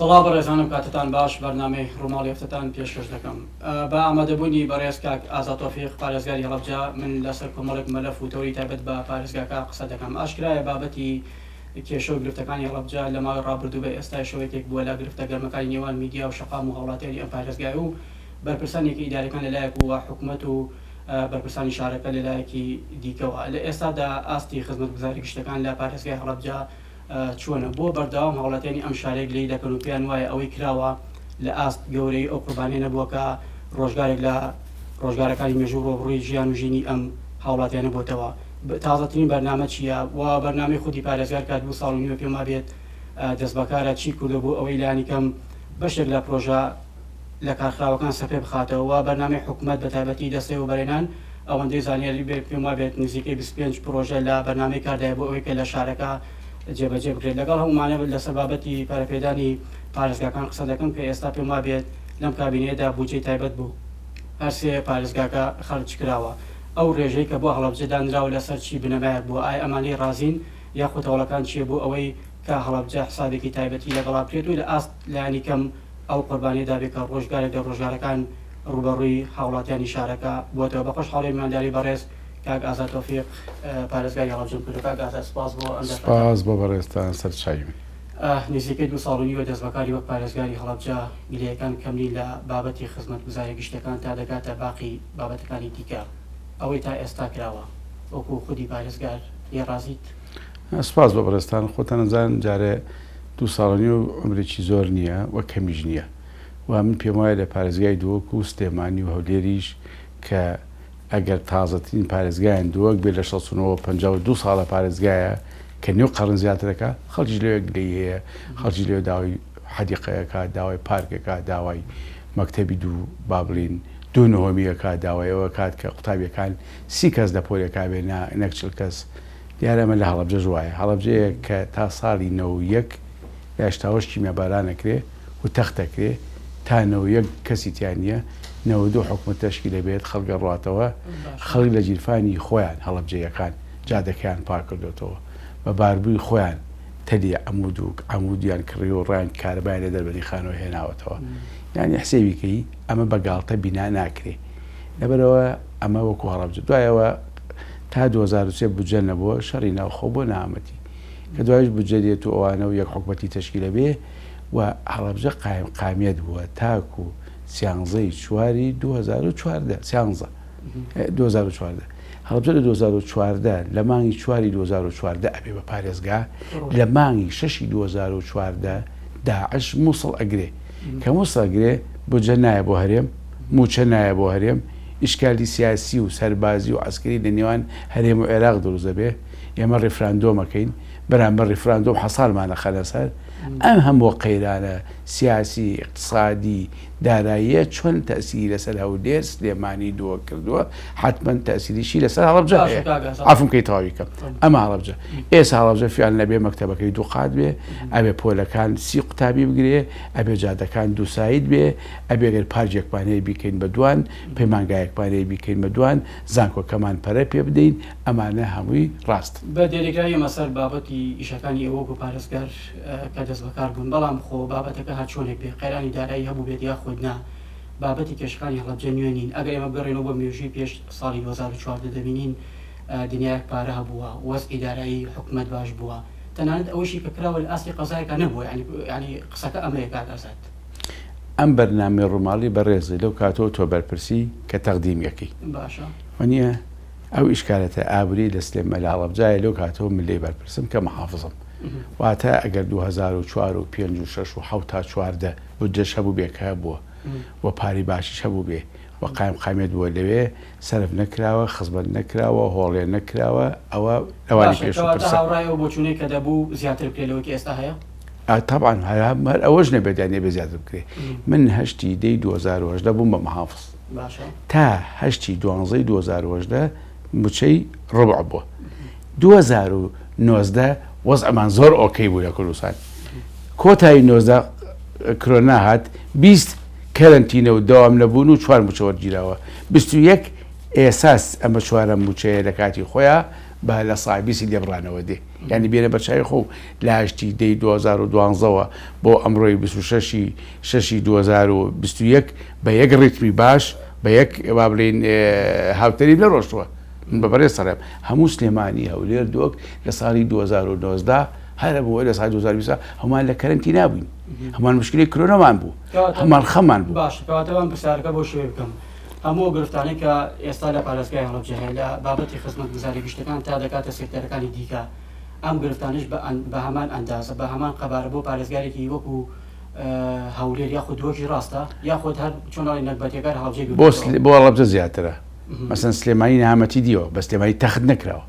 سڵاو بەڕێزانم کاتتان باش بەرنامەی ڕووماڵی هەفتەتان پێشکەش دەکەم بە ئامادەبوونی بەڕێز کاک ئازاد تۆفیق پارێزگاری هەڵەبجە من لەسەر کۆمەڵێک مەلەف و تەوەری تایبەت بە پارێزگاکە قسە دەکەم ئاشکرایە بابەتی کێشە و گرفتەکانی هەڵەبجە لە ماوەی ڕابردوو بە ئێستایشەوە یەکێک بووە لە گرفتە گەرمەکانی نێوان میدیا و شەقام و هاوڵاتیانی ئەم پارێزگایە و بەرپرسانی یەکە ئیدارەکان لە لایەک و حکومەت و بەرپرسانی شارەکە لە لایەکی دیکەوە. لە ئێستادا ئاستی خزمەتگوزاری گشتەکان لە پارێزگای هەڵەبجە چۆنە؟ بۆ بەردەوام هاوڵاتیانی ئەم شارەیە گلەیی دەکەن و پێیان وایە ئەوەی کراوە لە ئاست گەورەیی ئەو قوربانیە نەبووە کە ڕۆژگارێک لە ڕۆژگارەکانی مێژوو ڕووبەڕووی ژیان و ژینی ئەم هاوڵاتیانە بۆتەوە؟ تازەترین بەرنامە چییە و بەرنامەی خودی پارێزگار کە دوو ساڵ و نیوە پێم وابێت دەستبەکارە چی کردووە بۆ ئەوەی لانیکەم بەشێک لە پرۆژە لەکارخراوەکان سەرپێ بخاتەوە و بەرنامەی حکومەت بەتایبەتی دەستەی وەبەرهێنان ئەوەندەی زانیاری بێت پێم وابێت نزیکەی 25 پرۆژە لە بەرنامەی کاردایە بۆ ئەوەی کە لە شارەکە جێبەجێ بکرێت لەگەڵ هەموومانە لەسەر بابەتی پەرەپێدانی پارێزگاکان قسە دەکەم کە ئێستا پێم وابێت لەم کابینەیەدا بودجەی تایبەت بۆ هەرسێ پارێزگاکە خەرج کراوە. ئەو ڕێژەی کە بۆ هەڵەبجە دانراوە لەسەر چی بنەمایەک بووە؟ ئایا ئەمان لێی ڕازین یاخود هەوڵەکان چییە بۆ ئەوەی کە هەڵەبجە حسابێکی تایبەتی لەگەڵا بکرێت و لە ئاست لایەنی کەم ئەو قوربانیە دابێت کە ڕۆژگارێک لە ڕۆژگارەکان ڕووبەڕووی هاوڵاتیانی شارەکە بووەتەوە؟ بە خۆشحاڵی میوانداری بەڕێز کاک ئازاد تۆفیق پارێزگاری هەڵەبجەم کردو. کاک ئازاد سوپاس بۆ ئەم دەرفەتە. سوپاس بۆ بەڕێزتان سەرچاوی من. نزیکەی دوو ساڵ و نیوە دەستبەکاری وەک پارێزگاری هەڵەبجە، گلەیەکان کەم نین لە بابەتی خزمەتگوزاریە گشتیەکان تا دەگاتە باقی بابەتەکانی دیکە، ئەوەی تا ئێستا کراوە وەکو خودی پارێزگار لێی ڕازیت؟ سوپاس بۆ بەڕێزتان، خۆتان ئەزانن جارێ دوو ساڵ و نیو عومرێکی زۆر نییە و کەمیش نییە و من پێموایە لە پارێزگای دهۆک و سلێمانی و هەولێریش کە ئەگەر تازەترین پارێزگایان دهۆک بێ لە 69 وە 52 ساڵە پارێزگایە کە نیو قەڕن زیاترەکە خەڵکیش لەوێ گلەیی هەیە خەڵکیش لەوێ داوای حەدیقەیەکە داوای پارکێکە داوای مەکتەبی دوو با بڵین دوو نهۆمیەکە داوای ئەوە کات کە قوتابیەکان سی کەس لە پۆلێکا بێ نا نەک 40 کەس دیارە ئەمە لە هەڵەبجەش وایە هەڵەبجەیەک کە تا ساڵی 91 لە هەشتاوەش کیمیاباران ئەکرێ و تەخت ئەکرێ تا 91 کەسی تیا نییە 92 حکومەت تەشکیل ئەبێت خەڵک ئەڕواتەوە خەڵک لە گیرفانی خۆیان هەڵەبجەیەکان جادەکەیان پاک کردۆتەوە بە باربووی خۆیان تەلی عەمود و عەمودیان کڕیوە و ڕایان کارەبایان لە دەربەندیخانەوە هێناوەتەوە یانی حسێبی کەی ئەمە بە گاڵتە بینا ناکرێ لەبەرئەوە ئەمە وەکو هەڵەبجە دوایەوە تا 2003 بودجە نەبووە شەڕی ناوخۆ بۆ نەهامەتی کە دوایش بودجە دێت و ئەوانە و یەک حکومەتی تەشکیلە بێ و هەڵەبجە قایم قامیەت بووە تاکو سیانزەی چواری 2014 سیانزە 2014 هەڵەبجە لە 2014 لە مانگی چواری 2014 ئەبێ بە پارێزگا لە مانگی شەشی 2014 داعش مووسڵ ئەگرێ کە مووسڵ ئەگرێ بودجە نایە بۆ هەرێم مووچە نایە بۆ هەرێم ئیشکالی سیاسی و سەربازی و عەسکەری لە نێوان هەرێم و عێراق دروست دەبێ ئێمە ڕیفراندۆم ئەکەین بەرامبەر ڕیفراندۆم حەسارمان ئەخەنە سەر ئەم هەموو قەیرانە سیاسی، ئیقتسادی، داراییە چۆن تەئسیری لەسەر هەولێر، سلێمانی، دهۆک کردووە، حەتمەن تەئسیریشی لەسەر هەڵەبجە باشە هەیە. کاک ئازاد. عەفوم کەی تەواوی کەم. ئەمە هەڵەبجە. ئێستا هەڵەبجە فیعلەن ئەبێ مەکتەبەکەی دوو قات بێ، ئەبێ پۆلەکان سی قوتابی بگرێ، ئەبێ جادەکان دوو ساید بێ، ئەبێ گەر پارکێکمان هەیە بیکەین بە دوان، پەیمانگایەکمان هەیە بیکەین بە دوان، زانکۆکەمان پەرە پێ بدەین، ئەمانە هەمووی ڕاستن. بە دیاریکراوی ئێمە سەر بابەتی ئیشەکانی ئێوە وەکو پارێزگار کە دەستبەکار بوون، بەڵام خۆ بابەتەکە هەر چۆنێک بێ، قەیرانی دارایی هەبووبێت یاخود نا، بابەتی کێشەکانی هەڵەبجە نوێ نین، ئەگەر ئێمە بگەڕێینەوە بۆ مێژووی پێش ساڵی 2014 دەبینین دنیایەک پارە هەبووە، وەزعی دارایی حکومەت باش بووە، تەنانەت ئەوەیشی کە کراوە لە ئاستی قەزایەکا نەبووە، یانی قسەکە ئەمەیە کاک ئازاد. ئەم بەرنامەی ڕووماڵی بەڕێزی لەو کاتەوە تۆ بەرپرسی کە تەقدیمی ئەکەی. باشە. وەنیە؟ ئەو ئیشکالەتە ئابووریەی لە سلێمە لە هەڵەبجایە لەو کاتەوە من لێی بەرپرسم کە محافزم. واتە ئەگەر 2004 و پێنج و شەش و حەوت تا 14 بودجەش هەبووبێ کە هەبووە و پارەی باشیش هەبووبێ و قایمقامیەت بووە لەوێ سەرف نەکراوە، خزمەت نەکراوە، هۆڵێ نەکراوە، ئەوە لەوانی باشە پێشوو کەواتە پرسە. هاوڕای ئەو بۆچوونەی کە دەبوو زیاتر بکرێ لەوەی کە ئێستا هەیە؟ تەبعەن هەر ئەوەش نەبێت یان ئەبێ زیاتر بکرێ. من هەشتی دەی 2018 بووم بە محافز. باشە. تا هەشتی دوانزەی 2018 موچەی ڕبع بووە. 2019 وەزعمان زۆر okay بوو لە کوردستان. کۆتایی 19 کرۆنا هات 20 کەرەنتینە و دەوام نەبوون و چوار موچە وەرگیراوە. 21 ئێساس ئەمە چوارەم موچەیە لە کاتی خۆیا. بە لە سابیسی لێبڕانەوە دێ یانی بێنە بەرچاوی خۆو لە هەشتی دەی 2012ەوە بۆ ئەمڕۆی 26 ی شەشی 2021 بە یەک ڕیتمی باش بە یەک با بڵێین هاوتەریب نەڕۆشتووە من بە بەڕێز دەڵێم هەموو سلێمانی هەولێر دۆک لە ساڵی 2019 هەر بوو لە ساڵی 2020 هەمووان لە کەرەنتینا بووین هەمان مشکلی کرۆنەمان بوو هەمان خەمان بوو باش کەواتە من پرسیارەکە بۆ شوێ بکەم هەموو ئەو گرفتانەی کە ئێستا لە پارێزگای هەڵەبجە هەیە لە بابەتی خزمەتگوزاری گشتەکان تا دەکاتە سێکتەرەکانی دیکە، ئەم گرفتانەش بە هەمان ئەندازە، بە هەمان قەبارە بۆ پارێزگارێکی وەکو هەولێر یاخود دهۆکیش ڕاستە؟ یاخود هەر چۆن ئەڵێن نەگبەتیەکە هەر هەڵەبجەی گرتووەتەوە؟ بۆ هەڵەبجە زیاترە. مەسەن سلێمانی نەهامەتی دیوە بەس سلێمانی تەخت نەکراوە.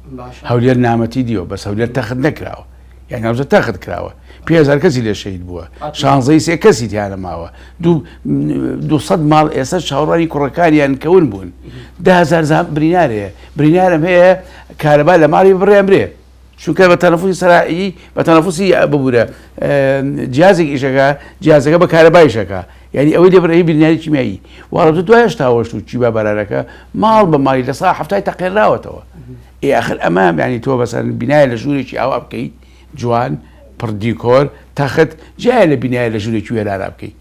هەولێر نەهامەتی دیوە بەس هەولێر تەخت نەکراوە. یانی هەڵەبجە تەخت کراوە 5000 کەسی لێ شەهید بووە شانزەی سێ کەسی تیانە ماوە دوو سەد ماڵ ئێستا چاوەڕوانی کوڕەکانیان کەون بوون 10000 زام برینار هەیە برینارم هەیە کارەبا لە ماڵی بڕێمرێ چونکە بە تەنەفوسی سەرایی بە تەنەفوسی ببوورە جیازێک ئیشەکە جیازەکە بە کارەبایشەکە یعنی ئەوەی لێ بڕێ بریناری کیمیایی واڕەتە دوای هێشتا وەشت و چی بە بەرارەکە ماڵ بە ماڵی لە سا هەفتای تەقێنراوەتەوە ئێ ئاخر ئەمە یانی تۆ بەسەر بینایە لە ژوورێکی ئاوا بکەی جوان پڕ دیکۆر تەخت جیایە لە بینایە لە ژوورێکی وێرانە بکەی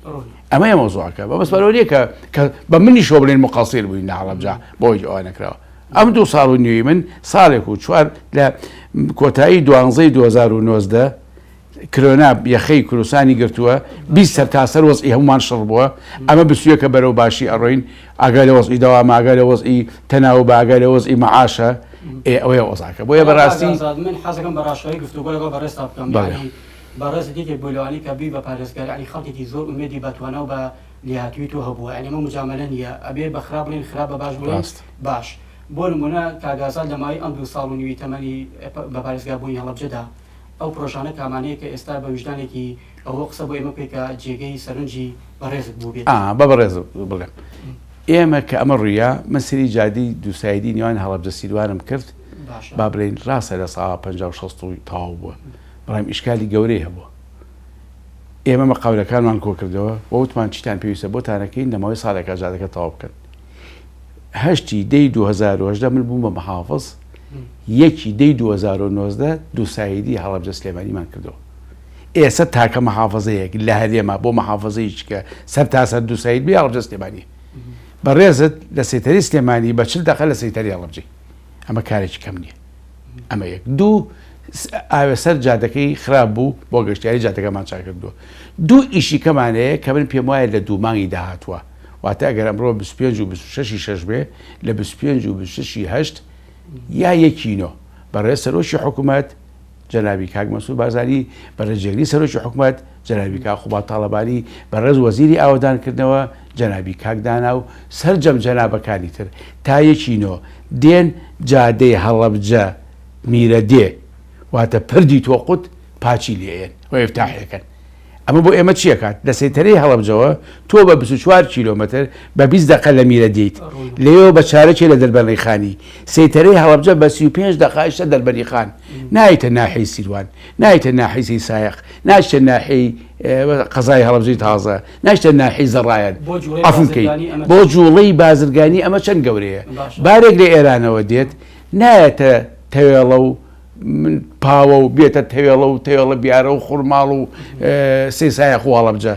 ئەمەیە مەوزوعەکە بە بەس بەرەوە نییە کە کە بە منیشەوە بڵێن مقەسیر بووین لە هەڵەبجە بۆی ئەوە نەکراوە ئەم دوو ساڵ و نیوی من ساڵێک و چوار لە کۆتایی دوانزەی 2019 کرۆنا یەخەی کوردستانی گرتووە، 20 سەرتاسەر وەزعی هەموومان شڕ بووە، ئەمە بسویەکە بەرەو باشی ئەڕۆین، ئاگای لە وەزعی دەوامە، ئاگای لە وەزعی تەناوبە، ئاگای لە وەزعی مەعاشە، ئێ ئەوەیە وەزعەکە. بۆیە بەڕاستی. کاک ئازاد من حەزەکەم بە ڕاشکاوی گفتوگۆ لەگەڵ بەڕێزتا بکەم، یەعنی بەڕێزت یەکێک بووی لەوانەی کە بووی بە پارێزگار، یەعنی خەڵکێکی زۆر ئومێدی بە توانا و بە لێهاتوویی تۆ هەبووە، یەعنی ئەمە موجامەلە نییە، ئەبێ بە خراپ بڵێین خراپ بە باش بڵێین باش. بۆ نموونە کاک ئازاد لە ماوەی ئەم دوو ساڵ و نیوی تەمەنی بە پارێزگار بوونی هەڵەبجەدا، ئەو پرۆژانە کامانەیە کە ئێستا بە ویژدانێکی ئەوە قسە بۆ ئێمە بکەی کە جێگەی سەرنجی بەڕێزت بووبێت؟ ئا، با بەڕێزت بڵێم. ئێمە کە ئەمە ڕوویا، من سەیری جادەی دووسایدی نێوان هەڵەبجە سیروانم کرد، با بڵێین ڕاستە لە ساڵا 50 و 60 و تەواو بووە، بەڵام ئیشکالی گەورەی هەبووە. ئێمە مەقاولەکانمان کۆکردەوە و وتمان چیتان پێویستە بۆتان ئەکەین لە ماوەی ساڵێکا جادەکە تەواو بکەن. هەشتی دەی 2018 من بووم بە محافظ، یەکی دەی 2019 دووسایدی هەڵەبجە سلێمانیمان کردەوە. ئێسە تاکە محافظەیەک لە هەرێما بۆ محافظەیەکی کە سەرتاسەر دووساید بێ هەڵەبجە سلێمانیە. بەڕێزت لە سەیتەری سلێمانی بە 40 دەقە لە سەیتەری هەڵەبجەی. ئەمە کارێکی کەم نییە. ئەمە یەک. دوو ئاوێسەر جادەکەی خراپ بوو بۆ گەشتیاری جادەکەمان چاکردووە. دوو ئیشی کەمان هەیە کە من پێم وایە لە دوو مانگی داهاتووە واتە ئەگەر ئەمڕۆ 25 و 26 ی شەش بێ لە 25 و 26 ی هەشت یا یەکی نۆ بەڕێز سەرۆکی حکوومەت جەنابی کاک مەسعود بارزانی، بەڕێز جێگری سەرۆکی حکومەت جەنابی کاک قوباد تاڵەبانی، بەڕێز وەزیری ئاوەدانکردنەوە جەنابی کاک دانا و سەرجەم جەنابەکانی تر تا یەکی نۆ دێن جادەی هەڵەبجە میرەدێ واتە پردی تۆقوت پاچی لێ ئێن و ئیفتاحێکەن. ئەمە بۆ ئێمە چی ئەکات؟ لە سەیتەرەی هەڵەبجەوە تۆ بە 24 کیلۆمەتر بە 20 دەقە لە میرە دێیت، لەوێوە بە چارەکێ لە دەربەندیخانی. سەیتەرەی هەڵەبجە بە 35 دەقە ئەچیتە دەربەندیخان، نایەیتە ناحیەی سیروان، نایەیتە ناحیەی سایەق، ناچیتە ناحیەی قەزای هەڵەبجەی تازە، ناچیتە ناحیەی زەڕایەن. عەفوم کەی بۆ جووڵەی بازرگانی ئەمە چەند گەورەیە. بارێک لە ئێرانەوە دێت نایەتە تەوێڵە و پاوە و بێتە تەوێڵە و تەوێڵە بیارە و خورماڵ و سێسایەخ و هەڵەبجە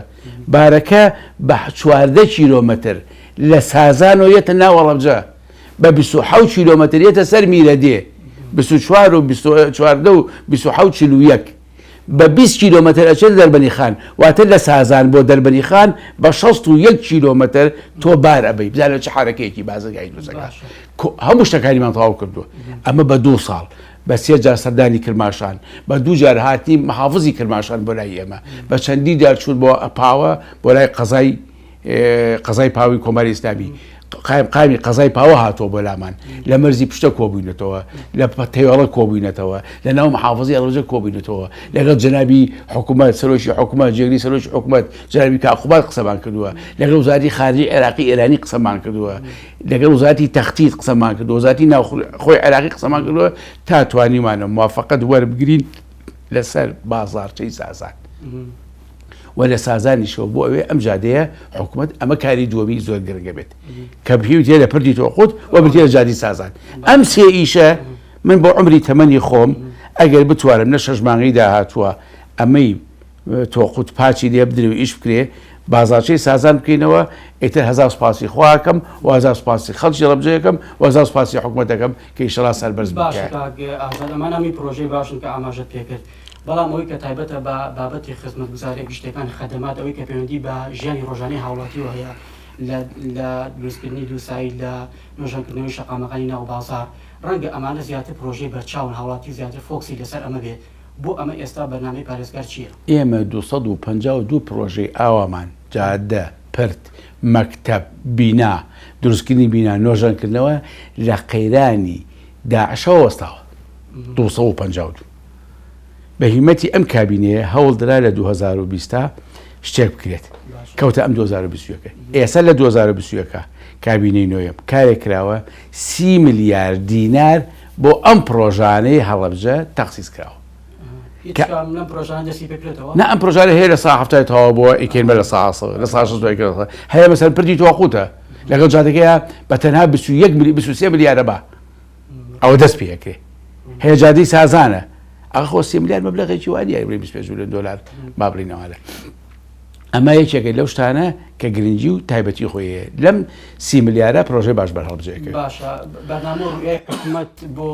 بارەکە بە 14 کیلۆمەتر لە سازانەوە یەتە ناو هەڵەبجە بە 26 کیلۆمەتر یەتە سەر میرەدێ 24 و 14 و 27 41 بە 20 کیلۆمەتر ئەچێت دەربەنیخان واتە لە سازان بۆ دەربەنیخان بە 61 کیلۆمەتر تۆ بار ئەبەی بزانە چ حرەکەیەکی بازرگانی دروستەکە هەموو شتەکانیمان تەواو کردووە ئەمە بە دوو ساڵ بە سێ جار سەردانی کرماشان بە دوو جار هاتنی محافزی کرماشان بۆ لای ئێمە بە چەندی جار چوون بۆ پاوە بۆ لای قەزای قەزای پاوی کۆماری ئیسلامی قایم قامی قەزای پاوە هاتووە بۆ لامان لە مەرزی پشتە کۆبووینەتەوە لە تەوێڵە کۆبووینەتەوە لە ناو محافزی ئەڵەجە کۆبووینەتەوە لەگەڵ جەنابی حکوومەت سەرۆکی حکوومەت جێگری سەرۆکی حکوومەت جەنابی کاک قوباد قسەمان کردووە لەگەڵ وزارەتی خارجی عێراقی ئێرانی قسەمان کردووە لەگەڵ وزارەتی تەختیت قسەمان کردووە وزارەتی ناوخۆی عێراقی قسەمان کردووە تا توانیمانە موافقەت وەربگرین لەسەر بازاڕچەی سازان و لە سازانیشەوە بۆ ئەوێ ئەم جادەیە حکوومەت ئەمە کاری دووەمی زۆر گرنگە بێت کە بهیوتێ لە پردی تۆقوت و بتێ لە جادی سازان ئەم سێ ئیشە. من بۆ عومری تەمەنی خۆم ئەگەر بتوانم لە شەش مانگەی داهاتووە ئەمەی تۆقوت پاچی لێ بدرێ و ئیش بکرێ بازاڕچەی سازان بکەینەوە ئیتر هەزار سوپاسی خوا ئەکەم و هەزار سوپاسی خەڵکی هەڵەبجە ئەکەم و هەزار سوپاسی حکومەت ئەکەم کە ئیشەڵا سەربەرز باشە بکە. کاک ئازاد ئەمانە هەمووی پرۆژەی باشن کە ئاماژەت پێکرد بەڵام ئەوەی کە تایبەتە بە بابەتی خزمەتگوزاریە گشتیەکان خەدەمات ئەوەی کە پەیوەندی بە ژیانی ڕۆژانەی هاوڵاتیەوە هەیە لە لە دروستکردنی دووسایی لە نۆژەنکردنەوەی شەقامەکانی ناو بازاڕ ڕەنگە ئەمانە زیاتر پرۆژەی بەرچاون هاوڵاتی زیاتر فۆکسی لەسەر ئەمە بێت بۆ ئەمە ئێستا بەرنامەی پارێزگار چییە؟ ئێمە 252 پرۆژەی ئاوامان، جادە، پرد، مەکتەب، بینا، دروستکردنی بینا، نۆژەنکردنەوە لە قەیرانی داعشەوە وەستاوە. 252. بە هیمەتی ئەم کابینەیە هەوڵدرا لە 2020 تا شتێک بکرێت. کەوتە ئەم 2021. ئێستا لە 2021 کابینەی نۆیەم کارێک کراوە سی ملیار دینار بۆ ئەم پڕۆژانەی هەڵەبجە تەخسیس کراوە. هیچ کام لەم پڕۆژانە دەستی پێ کرێتەوە؟ نا ئەم پڕۆژانە هەیە لە سا حەفتای تەواو بووە ئیکەین بە لە سا لە سا شەست ئیکەین هەیە مەسەلەن پردی تۆقوتە لەگەڵ جادەکەیە بە تەنها 21 ملی 23 ملیارە با ئەوە دەست پێ ئەکرێ هەیە جادەی سازانە ئەخۆ خۆ 3 ملیار مەبلەغێکی وا نییە بڵێ 25 ملیۆن دۆلار با بڵێین ئەوانە ئەمە یەکێکە لەو شتانە کە گرنگی و تایبەتی خۆی هەیە لەم سی ملیارە پرۆژەی باش بەر هەڵبژێکرد. باشە بەرنامە و ڕوئیای حکومەت بۆ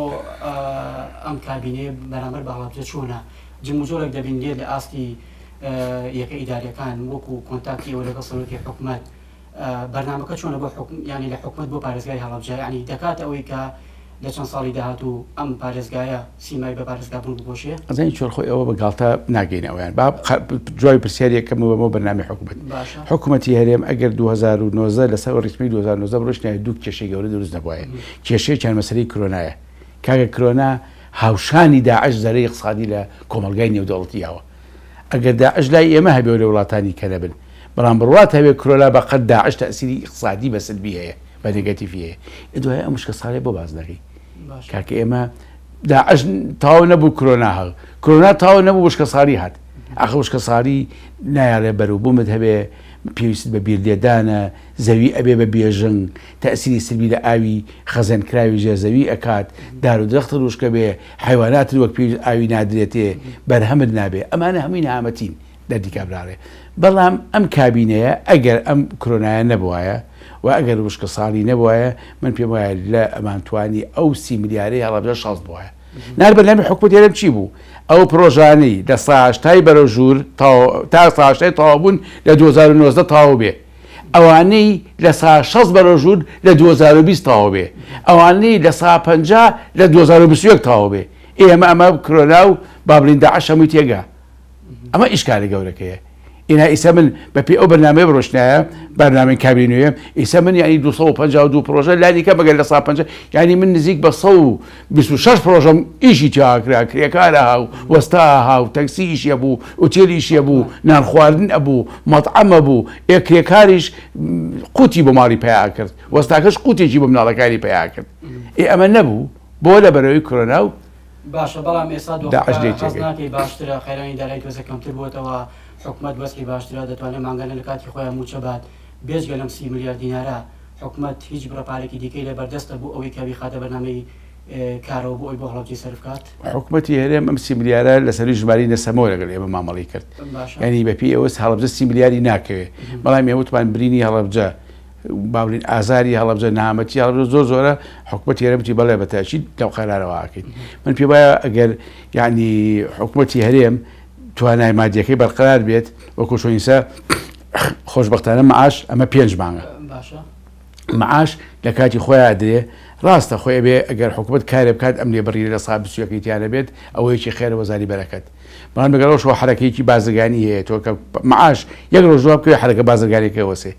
ئەم کابینەیە بەرامبەر بە هەڵەبجە چۆنە؟ جموجۆڵێک دەبینرێت لە ئاستی یەکە ئیداریەکان وەکو کۆنتاکتی ئێوە لەگەڵ سەرۆکی حکومەت بەرنامەکە چۆنە بۆ حکوم یانی لە حکومەت بۆ پارێزگای هەڵەبجە یانی دەکاتە ئەوەی کە لە چەند ساڵی داهاتوو ئەم پارێزگایە سیمای بە پارێزگابوون بپۆشێ؟ ئەزانی چۆن خۆی ئەوە بە گاڵتە ناگەینە ئەویان با جوابی پرسیاری یەکەم بەمەوە بەرنامەی حکومەت باشە. حکومەتی هەرێم ئەگەر 2019 لەسەر ڕیتمی 2019 بڕۆیشتایە دوو کێشەی گەورە دروست نەبوایە کێشەیەکیان مەسەلەی کرۆنایە کاکە کرۆنا هاوشانی داعش زەرەری ئیقتسادی لە کۆمەڵگای نێودەوڵەتی یاوە ئەگەر داعش لای ئێمە هەبێ و لە وڵاتانی کە نەبن بەڵام بڕوات هەبێ کرۆنا بە قەد داعش تەئسیری ئیقتسادی بە سلبی هەیە بە نێگەتیفی هەیە ئێ دوای ئەم وشکە ساڵیە بۆ باس نەکەی کاکە ئێمە داعش تەواو نەبوو کرۆنا هەڵ کرۆنا تەواو نەبوو وشکە ساڵی هات ئاخە وشکە ساڵی نایاڵێ بەروبوومت هەبێ پێویست بە بیر لێدانە زەوی ئەبێ بە بێژنگ تەئسیری سلبی لە ئاوی خەزێنکراوی ژێر زەوی ئەکات دار و درەختت وشکە بێ حەیواناتت وەک پێویست ئاوی نادرێتێ بەرهەمت نابێ ئەمانە هەمووی نەهامەتین دەردی کابراڕێ بەڵام ئەم کابینەیە ئەگەر ئەم کرۆنایە نەبوایە و ئەگەر وشکە ساڵی نەبوایە من پێم وایە لە ئەمانتوانی ئەو سی ملیارەی هەڵەبجە شەست بوایە نار بەرنامەی حکومەتی هەرێم چی بوو ئەو پرۆژانەی لە ساشتای بەرەو ژوور تا ساشتای تەواو بوون لە 2019 تەواو بێ ئەوانەی لە سا 60 بەرەو ژوور لە 2020 تەواو بێ ئەوانەی لە سا 50 لە 2021 تەواو بێ ئێمە ئەمە کرۆنا و با بڵین داعش هەمووی تێگا ئەمە ئیشکالە گەورەکەیە ئینا ئیسە من بە پێی ئەو بەرنامەیە بڕۆشتایە بەرنامەی کابینەی نوێ ئیسە من یعنی 252 پرۆژە لانی کەم ئەگەر لە سا 50 یعنی من نزیک بە 126 پرۆژەم ئیشی تیا کرا کرێکارە ها و وەستا ها و تەکسی ئیشی هەبوو ئوتێل ئیشی هەبوو نان خواردن ئەبوو مەتعەم ئەبوو ئێ کرێکاریش قوتی بۆ ماڵی پیا کرد وەستاکەش قوتێکی بۆ مناڵەکانی پیا کرد ئێ ئەمە نەبوو بۆ لە بەرەوەی کرۆنا و باشە بەڵام ئێستا داعش دۆخەکە لێی هەست تێگەی. ناکەی باشترە قەیرانی دارایی تۆزێک کەمتر بووەتەوە حکومەت وەزعی باشترە دەتوانێت مانگانە لە کاتی خۆیان مووچە بات بێجگە لەم سی ملیار دینارە حکومەت هیچ بڕە پارێکی دیکەی لە بەردەستە بۆ ئەوەی کە بیخاتە بەرنامەی کارەوە بۆ ئەوەی بۆ هەڵەبجەی سەرف کات؟ حکومەتی هەرێم ئەم سی ملیارە لەسەروی ژمارەی نەسەمەوە لەگەڵ ئێمە مامەڵەی کرد باشە یانی بەپێی ئەوە هەڵەبجە سی ملیاری ناکەوێ بەڵام ئێمە وتمان برینی هەڵەبجە با بڵێین ئازاری هەڵەبجە نەهامەتی هەڵەبجە زۆر زۆرە حکومەتی هەرێم وتی بەڵێ بە تاکید لەو قەرارەوە ئەکەین من پێ وایە ئەگەر یعنی حکومەتی هەرێم توانای مادیەکەی بەرقەرار بێت وەکو چۆنیسە خۆشببختانە معاش ئەمە پێنج مانگە باشە معاش لە کاتی خۆیان درێ ڕاستە خۆی ئەبێ ئەگەر حکومەت کارێ بکات ئەم لێبڕینە لە سا بیست تیانە بێت ئەوەیەکی خێرە وەزاری بەرەکەت بەڵام لەگەڵ ئەوشەوە حەرەکەیەکی بازرگانی هەیە تۆ کە معاش یەک ڕۆژ دوا بکەوێ حەرەکە بازرگانیەکە وەسێ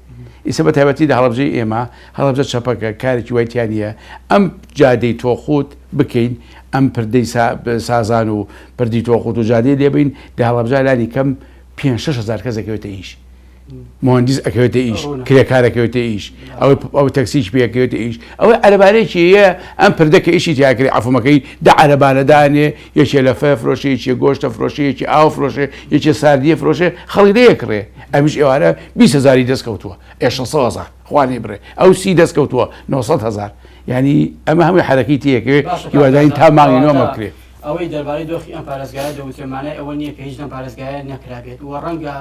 ئیسە بە تایبەتی لە هەڵەبجەی ئێمە هەڵەبجە چەپەکە کارێکی وای تیا نییە ئەم جادەی تۆخوت بکەین ئەم پردەی سازان و پردی تۆخوت و جادەی لێبین لە هەڵەبجە لانی کەم پێ شەش هەزار کەس دەکەوێتە ئیش موهەندیس ئەکەوێتە ئیش، کرێکار ئەکەوێتە ئیش، ئەوەی ئەو تەکسیش پێ ئەکەوێتە ئیش، ئەوەی عەرەبانەیەکی هەیە ئەم پردە کە ئیشی تیا کرێ عەفومەکەی دە عەرەبانە دانێ، یەکێ لەفە فرۆشێ، یەکێ گۆشت ئەفرۆشێ، یەکێ ئاو فرۆشێ، یەکێ ساردیە فرۆشێ، خەڵک لێ ئەکڕێ، ئەمیش ئێوارە 20 هەزاری دەست کەوتووە، ئێ 600 هەزار، خوا نەیبڕێ، ئەو سی دەست کەوتووە 900 هەزار. یعنی ئەمە هەمووی حەرەکەی تێکەوێ باشە کاک هیوادارین ئازاد تا مانگی نۆ کەواتە ئەمە بکرێ. ئەوەی دەربارەی دۆخی ئەم پارێزگایە دەوترێ مانای ئەوە نییە کە هیچ لەم پارێزگایە نەکرابێت و ڕەنگە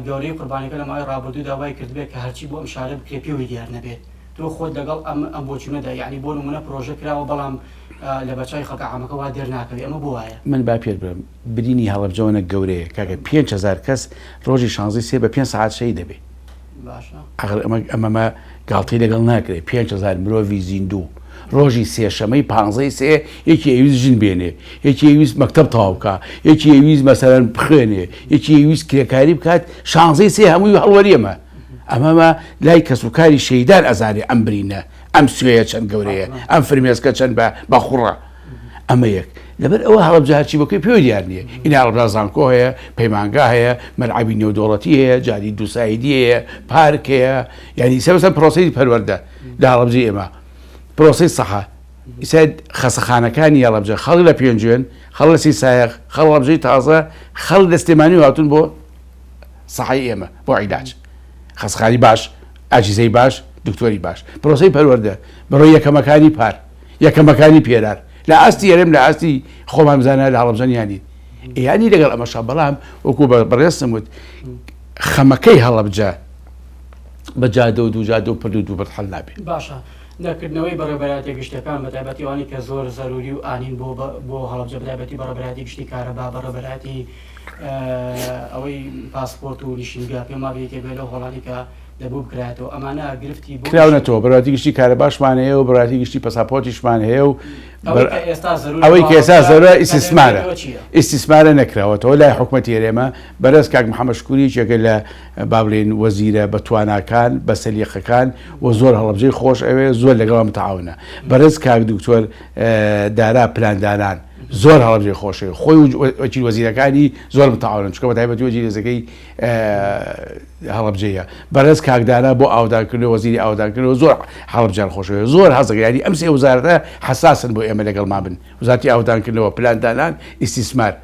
گەورەی قوربانیەکە لە ماوەی ڕابردوودا وای کردبێت کە هەرچی بۆ ئەم شارە بکرێ پێوەی دیار نەبێت تۆ خۆت لەگەڵ ئەم ئەم بۆچوونەدا یەعنی بۆ نموونە پرۆژە کراوە بەڵام لەبەرچاوی خەڵکە عامەکە وا دەرناکەوێ ئەمە بۆ وایە؟ من با پێت بڵێم برینی هەڵەبجە ئەوەنە گەورەیە کاکە 5000 کەس ڕۆژی شانزەی سێ بە پێنج سەعات شەهید دەبێ. باشە. ئاخر ئەمە ئەمەمە گاڵتەی لەگەڵ ناکرێ 5000 مرۆڤی زیندوو ڕۆژی سێشەمەی پانزەی سێ یەکی ئەویست ژن بێنێ یەکی ئەویست مەکتەب تەواو بکا یەکی ئەویست مەسەلەن بخوێنێ یەکی ئەویست کرێکاری بکات شانزەی سێ هەمووی هەڵوەری ئەمە ئەمەمە لای کەسوکاری شەهیدان ئەزانێ ئەم برینە ئەم سوێیە چەند گەورەیە ئەم فرمێسکە چەند بە بەخوڕە ئەمە یەک لەبەر ئەوە هەڵەبجە هەرچی بکەی پێوە دیار نییە ئینا هەڵەبجە زانکۆ هەیە پەیمانگا هەیە مەلعەبی نێودەوڵەتی هەیە جادی دووسایدی هەیە پارک هەیە یعنی سەر پرۆسەی پەروەردە لە هەڵەبجەی ئێمە پرۆسەی سەحە ئیسا خەسەخانەکانی هەڵەبجە خەڵک لە پێنجوێن خەڵک لە سیسایەق خەڵک هەڵەبجەی تازە خەڵک لە سلێمانی هاتوون بۆ سەحەی ئێمە بۆ عیلاج خەسخانی باش ئاجیزەی باش دکتۆری باش پرۆسەی پەروەردە بڕۆ یەکەمەکانی پار یەکەمەکانی پێرار لە ئاستی هەرێم لە ئاستی خۆمان بزانە لە هەڵەبجە نیانین یانی لەگەڵ ئەمەشا بەڵام وەکو بە بەڕێزم وت خەمەکەی هەڵەبجە بە جادە و دوو جادە و پرد و دوو پرد حەل نابێ. باشە نەکردنەوەی بەڕێوەبەرایەتیە گشتیەکان بەتایبەتی ئەوانەی کە زۆر زەروری و ئانین بۆ بۆ هەڵەبجە بەتایبەتی بەڕێوەبەرایەتی گشتی کارەبا بەڕێوەبەرایەتی ئەوەی پاسپۆرت و نیشینگە پێم وابێ یەکێک بێ لەو هۆڵانەی کە دەبوو بکرایەتەوە ئەمانە گرفتی بۆ کراونەتەوە بەڕێوەبەرایەتی گشتی کارەباشمان هەیە و بەڕێوەبەرایەتی گشتی پەساپۆرتیشمان هەیە و ئەوەی کە ئێستا زەرورە ئەوەی بۆ کە ئێستا هەڵەبجە زەرورە کە ئیستیسمارە دەیانەوێتەوە چییە؟ ئیستیسمارە نەکراوەتەوە لای حکومەتی هەرێمە بەرێز کاک محەمەد شکوری یەکێکە لە با بڵێین وەزیرە بە تواناکان بە سەلیقەکان و زۆر هەڵەبجەی خۆش ئەوێ زۆر لەگەڵ متعاونە بەڕێز کاک دکتۆر دارا پلاندانان زۆر هەڵەبجەی خۆشەوێ خۆی و وەکیل وەزیرەکانی زۆر متعاونن چونکە بە تایبەتی وەزیری وەزیرەکەی هەڵەبجەیە بەڕێز کاک دارا بۆ ئاودانکردنەوە وەزیری ئاودانکردنەوە زۆر هەڵەبجەیان خۆشەوێ زۆر حەزەکە یانی ئەم سێ وەزارەتە حەساسن بۆ ئێمە لەگەڵمان بن وەزارەتی ئاودانکردنەوە پلاندانان ئیستیسمار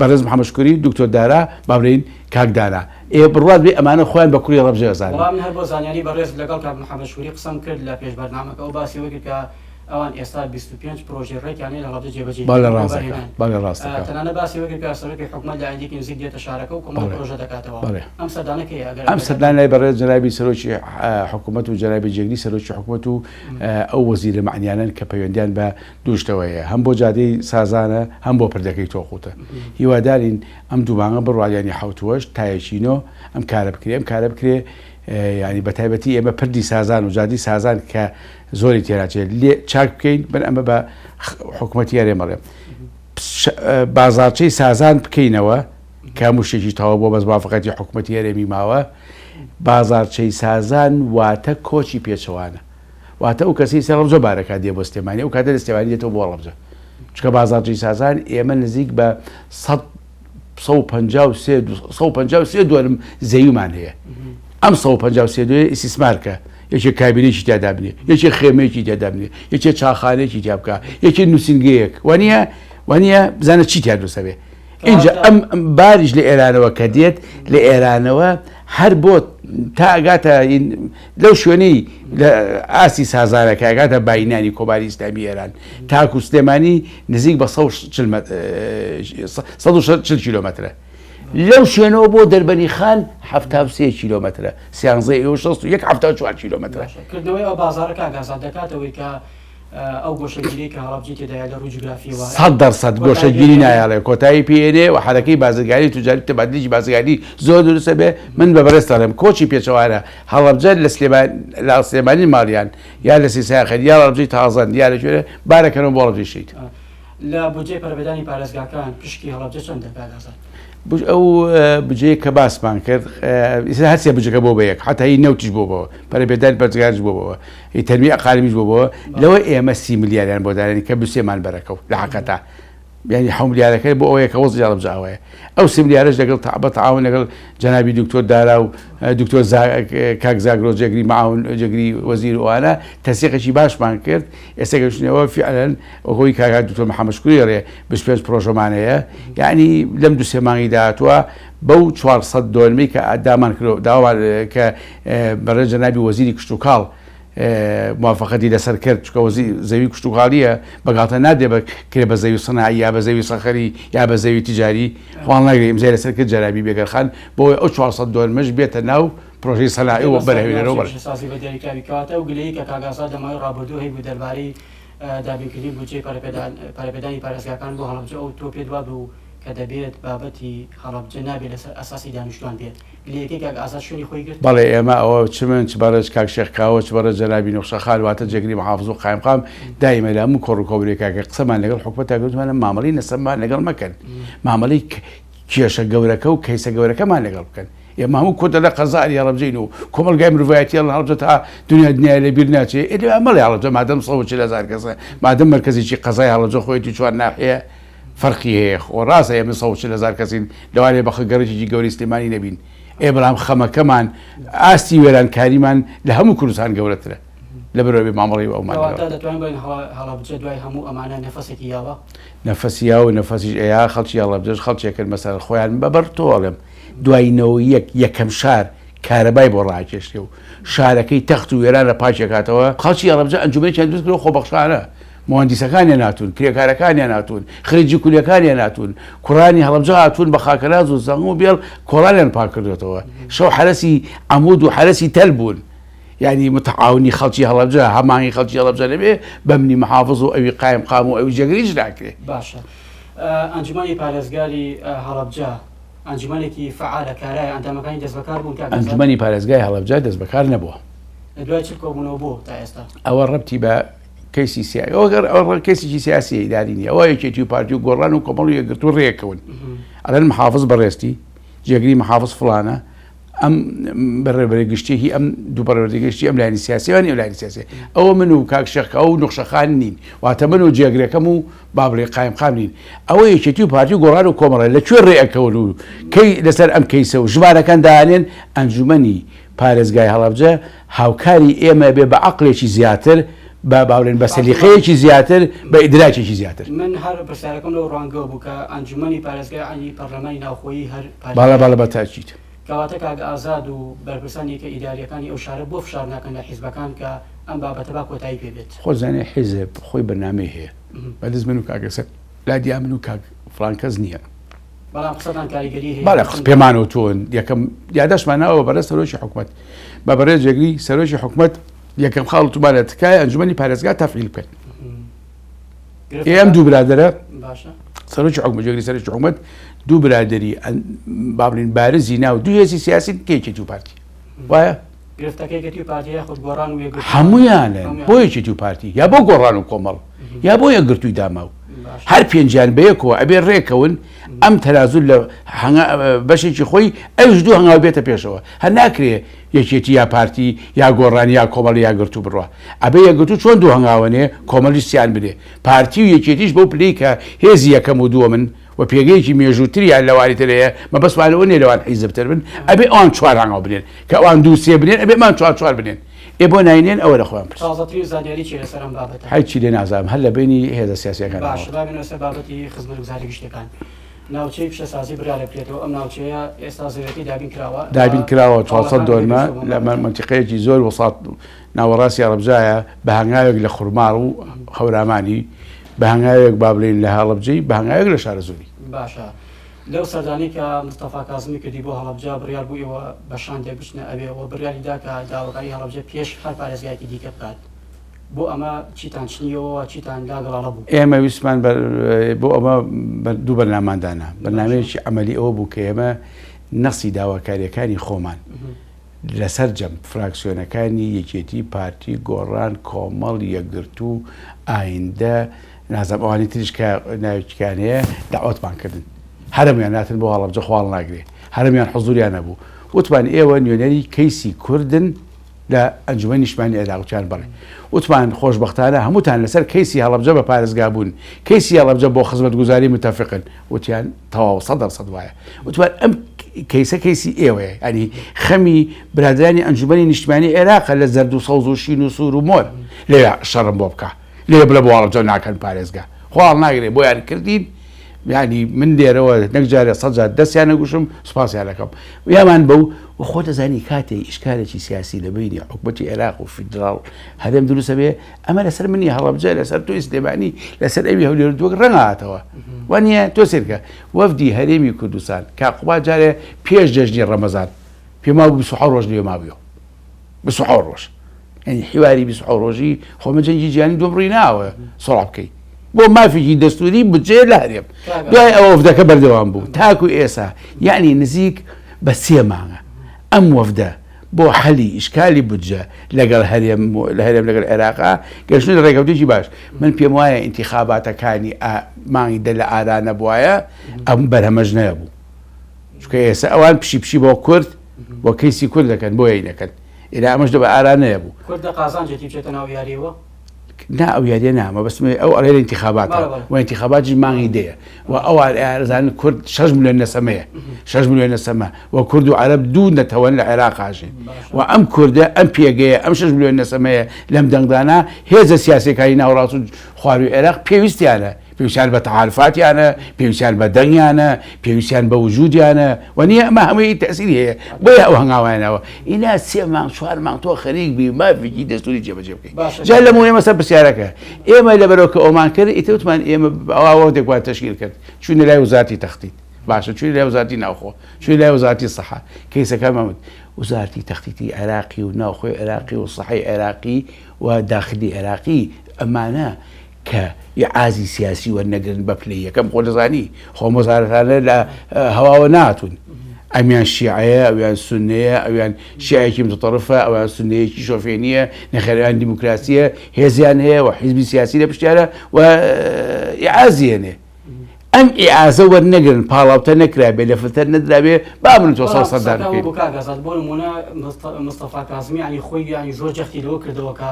بەڕێز محەمەد شکوری، دکتۆر دارا، با بڵێین کاک دانا. ئێ بڕوات بێ ئەمانە خۆیان بە کوڕی هەڵەبجە ئەزانن. وەڵا من هەر بۆ زانیاری بەڕێزت لەگەڵ کاک محەمەد شکوری قسەم کرد لە پێش بەرنامەکە ئەو باسی ئەوەی کرد کە ئەوان ئێستا 25 پرۆژەی ڕێکیان هەیە لە هەڵەبجە جێبەجێی بەڵێ کردن بۆ ڕاست دەکا وەبەرهێنان بەڵێ ڕاست دەکا. تەنانەت باسی ئەوەی کرد کە سەرۆکی حکومەت لە ئایندەیەکی نزیک دێتە شارەکە و کۆمەڵێک بەڵێ پرۆژە دەکاتەوە بەڵێ. ئەم سەردانە کەیە ئەگەر ئەم ئاگاداری سەردانە لای بەڕێز جەنابی سەرۆکی حکومەت و جەنابی جێگری سەرۆکی حکومەت و ئەو وەزیرە مەعنیانەن کە پەیوەندیان بە دوو شتەوە هەیە هەم بۆ جادەی سازانە هەم بۆ پردەکەی تۆقوتە هیوادارین ئەم دوو مانگە بڕوات یانی حەوتووەش تا یەکی نۆ ئەم کارە بکرێ ئەم کارە بکرێ یانی بە تایبەتی ئێمە پردی سازان و جادی سازان کە زۆری تێراچێت لێ چاک بکەین من ئەمە بە حکوومەتی هەرێم ئەڵێم بازارچەی سازان بکەینەوە کە هەموو شتێکی تەواو بووە بەس موافقەتی حکوومەتی هەرێمی ماوە بازارچەی سازان واتە کۆچی پێچەوانە واتە ئەو کەسەی سەر هەڵەبجە بارەکات دێ بۆ سلێمانی ئەو کاتە لە سلێمانی دێتەوە بۆ هەڵەبجە چونکە بازاڕی سازان ئێمە نزیک بە 153 دۆنم زەویمان هەیە ئەم 153 دۆیە ئیسیسمار کە یەکێک کابینێکی تیا دابنێ یەکێک خێمەیەکی تیا دابنێ یەکێک چاخانێکی تیا بکە یەکێک نووسینگەیەک وانە وانە بزانە چی تیا دروستە بێ ئینجا ئەم باریش لە ئێرانەوە کە دێت لە ئێرانەوە هەر بۆ تا ئەگاتە لەو شوێنەی لە ئاستی سازانە کە ئەگاتە باینانی کۆماری ئیسلامی ئێران تاکو سلێمانی نزیک بە 140 کیلۆمەترە لەو شوێنەوە بۆ دەربەنی خان 73 کیلۆمەترە سیانزە و 61 74 کیلۆمەترە. کردنەوەی ئەو بازاڕە کاک ئازاد دەکاتەوەی کە ئەو گۆشەگیریەی کە هەڵەبجەی تێدایە لە ڕووی جوگرافیەوە 100% گۆشەگیری نایەڵێ کۆتایی پێ ئێنێ و حەرەکەی بازرگانی توجاری تەبادلیی بازرگانی زۆر دروست ئەبێ من بە بەڕێزت ئەڵێم کۆچی پێچەوانە هەڵەبجە لە سلێمان لە سلێمانی ماڵیان یا لە سیساخێن یا هەڵەبجەی تازەن یا لە کوێ بارەکەنەوە بۆ هەڵەبجەی شەهید. لە بودجەی پەرەپێدانی پارێزگاکان پشکی هەڵەبجە چەندە کاک ئازاد؟ ئەو بجەیە کە باسمان کرد ئیستا هەرسێ بجەکە بۆ بە یەک حتا هی نەوتیش بۆ بەوە پەرەپێدانی پارێزگاریش بۆ بەوە ی تەرمی ئەقالمیش بۆ بەوە لەوە ئێمە سی ملیاریان بۆ دانێن کە بسێمان بەرەکەو لە حەقەتا یعنی حەو ملیارەکە بۆ ئەوەیە کە وەزعی هەڵەبجە ئاوایە ئەو سی ملیارەش لەگەڵ بە تەعاون لەگەڵ جەنابی دکتۆر دارا و دکتۆر کاک زاگرۆس جێگری معاون جێگری وەزیر و ئەوانە تەنسیقێکی باشمان کرد ئێستا گەشتنەوە فعلا وەکۆی کاک دکتۆر محەممەد شکوری ڕێ 25 پرۆژەمان هەیە یعنی لەم دو سێ مانگی داهاتووە بەو 400 دۆنمەی کە دامان کرد داوامان کە بەڕێز جەنابی وەزیری کشتوکاڵ موافقەتی لەسەر کرد چونکە وەزی زەوی کشتوکاڵیە بە گاڵتە نادرێ بە کرێ بە زەوی سناعی یا بە زەوی سەخەری یا بە زەوی تجاری خواڵ ناگرێ ئیمزای لەسەر کرد جەنابی بێگەرخان بۆ ئەوەی ئەو 400 دۆنمەش بێتە ناو پرۆژەی سەناعی و دێمە سەر بەرهەمێنەرەوە ناوچەی بەڵێ. پیشەسازی بە دیاریکراوی کەواتە ئەو گلەیی کە کاک ئازاد لە ماوەی ڕابردوو هەیبوو دەربارەی دابینکردنی بودجەی پەرەپێدان پەرەپێدانی پارێزگاکان بۆ هەڵەبجە ئەو تۆ پێت وابوو کە دەبێت بابەتی هەڵەبجە نابێت لەسەر ئەساسی دانیشتوان بێت گلەیەکەی کاک ئازاد شوێنی خۆی گرت؟ بەڵێ ئێمە ئەوە چ من چ بەڕێز کاک شێخ کاوە چ بەڕێز جەنابی نوخشەخان واتە جێگری محافز و قایمقام دایمە لە هەموو کۆڕ و کۆبرێکا کە قسەمان لەگەڵ حکومەتا کرد وتمانە مامەڵەی نەسەبمان لەگەڵ مەکەن مامەڵەی کێشە گەورەکە و کەیسە گەورەکەمان لەگەڵ بکەن ئێمە هەموو کوردە لە قەزاری هەڵەبجەین و کۆمەڵگای مرۆڤایەتی ئەڵێن هەڵەبجە تا دنیا دنیای لە بیر ناچێ ئێ لێ مەڵێ هەڵەبجە مادەم 140 هەزار کەسە مادەم مەرکەزێکی قەزای هەڵەبجە خۆیەتی چوار ناحیە فەرقی هەیە خۆ ڕاستە ئێمە 140 هەزار کەسین لەوانەیە بە گەڕەکێکی گەورەی سلێمانی نەبین ئێ بەڵام خەمەکەمان ئاستی وێرانکاریمان لە هەموو کوردستان گەورەترە لەبەرئەوەی بێ مامەڵەی ئەومان لەگەڵ کەواتە دەتوانین بڵێین هەڵەبجە دوای هەموو ئەمانە نەفەسێکی یاوە؟ نەفەسی یاوە و نەفەسیش ئەیا خەڵکی هەڵەبجەش خەڵکێکن مەسەلەن خۆیان بە بەر تۆ ئەڵێم دوای 91 یەکەم شار کارەبای بۆ ڕاکێشرێ و شارەکەی تەخت و وێرانە پاکێکاتەوە خەڵکی هەڵەبجە ئەنجومەنێکیان دروست کردوە خۆبەخشانە موهەندیسەکانیان هاتوون، کرێکارەکانیان هاتوون، خرێجی کولەکانیان هاتوون، کوڕانی هەڵەبجە هاتوون بە خاکەراز و زەنگ و بێڵ کۆڵانیان پاک کردۆتەوە. شەو حەرەسی عەمود و حەرەسی تەل بوون. یانی متعاونی خەڵکی هەڵەبجە، هەماهەنگی خەڵکی هەڵەبجە نەبێ، بە منی محافز و ئەوی قایمقام و ئەوی جێگریش ناکرێ. باشە ئەنجومەنی پارێزگاری هەڵەبجە ئەنجومەنێکی فەعالە، کارایە، ئەندامەکانی دەستبەکار بوون کاک ئازاد؟ ئەنجومەنی پارێزگای هەڵەبجە دەستبەکار نەبووە. لە دوای 40 کۆبوونەوە بۆ تا ئێستا؟ ئەوە ڕەبتی بە کەیسی سیاسی ئەوە گەر ئەوە کەیسێکی سیاسی ئیداری نییە ئەوە یەکێتی و پارتی و گۆڕان و کۆمەڵ و یەکگرتوو ڕێکەون ئەڵێن محافظ بەڕێزتی جێگری محافظ فڵانە ئەم بەڕێوەبەری گشتی هی ئەم دوو بەڕێوەبەری گشتی ئەم لایەنی سیاسیان ئەو لایەنی سیاسی ئەوە من و کاک شێخ ئەو نوخشەخان نین واتە من و جێگرەکەم و با بڵێ قایمقام نین ئەوە یەکێتی و پارتی و گۆڕان و کۆمەڵە لە کوێ ڕێ ئەکەون و کەی لەسەر ئەم کەیسە و ژمارەکان دانێن ئەنجومەنی پارێزگای هەڵەبجە هاوکاری ئێمە بێ بە عەقڵێکی زیاتر، بە باڵێن بە سەلیقەیەکی زیاتر، بە ئیدراکێکی زیاتر. من هەر پرسیارەکەم لەو ڕوانگەوە بوو کە ئەنجومەنی پارێزگای عەلی پەرلەمانی ناوخۆیی هەر بەڵێ پارێزگایە. بەڵێ بە تاکید. کەواتە کاک ئازاد و بەرپرسانی یەکە ئیدارییەکانی ئەو شارە بۆ فشار ناکەن لە حیزبەکان کە ئەم بابەتە با کۆتایی پێ بێت؟ خۆت زانی حیزب خۆی بەرنامەی هەیە بەدەست من و کاک ئەسەد لادیا من و کاک فڵان کەس نییە. بەڵام قسەتان کاریگەری هەیە. بەڵێ قسە پێمان وتوون یەکەم یاداشمان ناوە بەڕێز سەرۆکی حکومەت بە بەڕێز جێگری سەرۆکی حکومەت یەکەم خاڵ وتومانە تکایە ئەنجومەنی پارێزگا تەفعیل بکەن ئێ ئەم دوو برادەرە باشە سەرۆکی حکومەت جێگری سەرۆکی حکومەت دوو برادەری با بڵێین بارزی ناو دوو هێزی سیاسی کە یەکێتی و پارتی وایە گرفتەکە یەکێتی و پارتی یاخود گۆڕان و یەکگرتوو هەموویانن بۆ یەکێتی و پارتی یا بۆ گۆڕان و کۆمەڵ یا بۆ یەکگرتووی داماو هەر پێنجیان بەیەکەوە ئەبێ ڕێکەون ئەم تەرازوو لە بەشێکی خۆی ئەوش دوو هەنگاو بێتە پێشەوە هەر ناکرێ یەکێتی یا پارتی یا گۆڕان یا کۆمەڵ یا گرتوو بڕە ئەبێ یەکگرتوو چۆن دوو هەنگاوەنێ کۆمەڵیش سیان بنێ پارتی و یەکێتیش بەو پلەی کە هێزی یەکەم و دووەمن و پێگەیەکی مێژووتریان لەوانی تر هەیە، مەبەستمان لەوە نییە لەوان حیزبتر بن، ئەبێ ئەوان چوار هەنگاو بنێن، کە ئەوان دوو سێ بنێن ئەبێ ئەمان چوار چوار بنێن، ئێ بۆ ناینێن ئەوە لە خۆیان پرس. تازەترین زانیاری چیە لەسەر ئەم بابەتە؟ هیچی لێ نازانم هەر لە بەینی هێزە سیاسیەکان باشە با بێینەوە سەر بابەتی خزمەتگوزاری گشتیەکان. ناوچەی پیشەسازی بڕیارە بکرێتەوە، ئەم ناوچەیە ئێستا زەویەکەی دابین کراوە؟ دابین کراوە 400 دۆنمە لە مەنتیقەیەکی زۆر وسات ناوەڕاستی هەڵەبجایە بە هەنگاوێک لە خورماڵ و هەورامانی بە هەنگاوێک با بڵێین لە هەڵەبجەی بە هەنگاوێک لە شارەزووری. باشە لەو سەردانەی کە مستەفا کازمی کردی بۆ هەڵەبجە بڕیار بوو ئێوە بە شاندێک بچنە ئەوێ و بڕیاری دا کە داواکاری هەڵەبجە پێش هەر پارێزگایەکی دیکە بکات بۆ ئەمە چیتان چنیەوە چیتان لا گەڵاڵە بوو؟ ئێمە ویستمان بۆ ئەمە دوو بەرنامان دانا بەرنامەیەکی عەمەلی ئەوە بوو کە ئێمە نەسی داواکاریەکانی خۆمان لە سەرجەم فراکسیۆنەکانی یەکێتی، پارتی، گۆڕان، کۆمەڵ، یەکگرتوو، ئایندە، نازانم ئەوانی تریش کە ناوێکیان هەیە دەعوەتمان کردن. هەرەمویان هاتن بۆ هەڵەبجە خۆ هەڵناگرێ. هەرەمویان حزوریان هەبوو. وتمان ئێوە نوێنەری کەیسی کوردن لە ئەنجومەنی نیشتمانی عێراق وتیان بەڵێ. وتمان خۆشبەختانە هەمووتان لەسەر کەیسی هەڵەبجە بە پارێزگابوون، کەیسی هەڵەبجە بۆ خزمەتگوزاری متەفقن. وتیان تەواو سەد دەر سەد وایە. وتمان ئەم کەیسە کەیسی ئێوەیە، یانی خەمی برادەرانی ئەنجومەنی نیشتمانی عێراقە لە زەرد و سەوز و شین و سوور و مۆر لەوێ شەڕم بۆ بکا، لەوێ بڵێ بۆ هەڵەبجە ناکەن پارێزگا. خۆ هەڵناگرێ بۆیان کردین. یانی من لێرەوە نەک جارێ سەد جار دەستیان ئەگوشم سوپاسیان ئەکەم یامان بەو و خۆ دەزانی کاتێ ئیشکالێکی سیاسی لە بینی حکومەتی عێراق و فیدراڵ هەرێم دروستە بێ ئەمە لەسەر منی هەڵەبجە لەسەر تۆی سلێمانی لەسەر ئەوی هەولێر دووەک ڕەنگاتەوە وانە تۆ سێرکە وەفدی هەرێمی کوردستان کاقوبا جارێ پێش جەژنی ڕەمەزان پێما بوو 27 ڕۆژ لێ مابووە 27 ڕۆژ یعنی حیواری 27 ڕۆژی خۆمە جەنگی جیهانی دوم ڕووی ناوە سۆڵا بکەی بۆ مافێکی دەستوری بودجەیە لە هەرێم دوای ئەوە وەفدەکە بەردەوام بوو تاکو ئێسا یعنی نزیک بە سێ مانگە ئەم وەفدە بۆ حەلی ئیشکالی بودجە لەگەڵ هەرێم لە هەرێم لەگەڵ عێراقا گەشتن لە ڕێکەوتێکی باش من پێم وایە ئینتیخاباتەکانی مانگی دە لە ئارا نەبوایە ئەم بەرهەمەش نەبوو چونکە ئێستا ئەوان پشی پشی بۆ کورد بۆ کەیسی کورد دەکەن بۆیە نەکەن ئێرا ئەمەش دە بە ئارا نەبوو. کورد لە قازانجێتی بچێتە ناو یاریەوە؟ نا ئەو یاریە نا مەبەستم ئەو ئەڵێ لە ئینتیخاباتە و ئینتیخاباتیش مانگی دەیە و ئەوان ئەزانن کورد 6 ملیۆن نەسەمەیە 6 ملیۆن نەسەمە و کورد و عەرەب دوو نەتەوەن لە عێراق ئاژین و ئەم کوردە ئەم پێگەیە ئەم 6 ملیۆن نەسەمەیە لەم دەنگدانە هێزە سیاسیەکانی ناوەڕاست و خواروی عێراق پێویستیانە پێویستیان بە تەعارفاتیانە، پێویستیان بە دەنگیانە، پێویستیان بە وجودیانە و نییە ئەمە هەمووی تەئسیری هەیە بۆیە ئەو هەنگاوانە ناوە ئینا سێ مانگ چوار مانگ تۆ خەریک بی مافێکی دەستوری جێبەجێ بکەی جا لە مهمە سەر پرسیارەکە ئێمە لەبەرەوە کە ئەومان کرد ئیتر وتمان ئێمە ئەوا وەفدێکمان تەشکیل کرد چوینە لای وزارەتی تەختیت باشە چوینە لای وزارەتی ناوخۆ چوینە لای وزارەتی سەحە کەیسەکانمان وت وزارەتی تەختیتی عێراقی و ناوخۆی عێراقی و سەحەی عێراقی و داخلی عێراقی ئەمانە کە ئیعازی سیاسی وەرنەگرن بە پلەی یەکەم خۆ دەزانی خۆ ئەم وەزارەتانە لە هەواوە ناتون ئەمیان شیعەیە ئەویان سونەیە ئەویان شیعەیەکی متطرفە ئەویان سونەیەکی شۆفێنیە نەخێر ئەویان دیموکراسیە هێزیان هەیە و حیزبی سیاسی لە پشتیانە و ئیعازی هێنێ ئەم ئیعازە وەرنەگرن پاڵاوتە نەکرابێ لە فلتەر نەدرابێ با من تۆ سەد سەردان بکەین. بۆ کاک ئازاد بۆ نموونە مستەفا کازمی یانی خۆی یانی زۆر جەختی لەوە کردەوە کە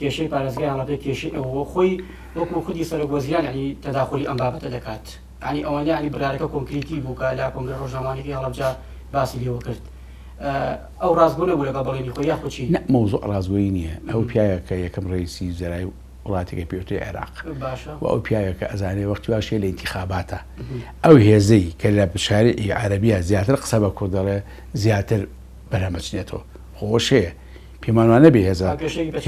کێشەی پارێزگای هەڵەبجە کێشەی ئەوە و خۆی وەکو خودی سەرۆک وەزیران یانی تەداخولی ئەم بابەتە دەکات یانی ئەوەندە یانی بڕیارەکە کۆنکریتی بوو کە لە کۆنگرە ڕۆژنامەوانیەکەی هەڵەبجە باسی لێوە کرد ئەو ڕاستگۆ نەبوو لەگەڵ بەڵێنی خۆی یاخود چی؟ نە مەوزوع ڕاستگۆیی نییە ئەو پیاوێکە یەکەم ڕەئیسی وزەرای وڵاتێکە پێی وترێ عێراق باشە و ئەو پیاوێکە ئەزانێ وەختی واش هەیە لە ئینتیخاباتە ئەو هێزەی کە لە شارعی عەرەبیە زیاتر قسە بە کورد دەڵێ زیاتر بەرهەم ئەچنێتەوە خۆش هەیە پێمان وا نەبێ هێزە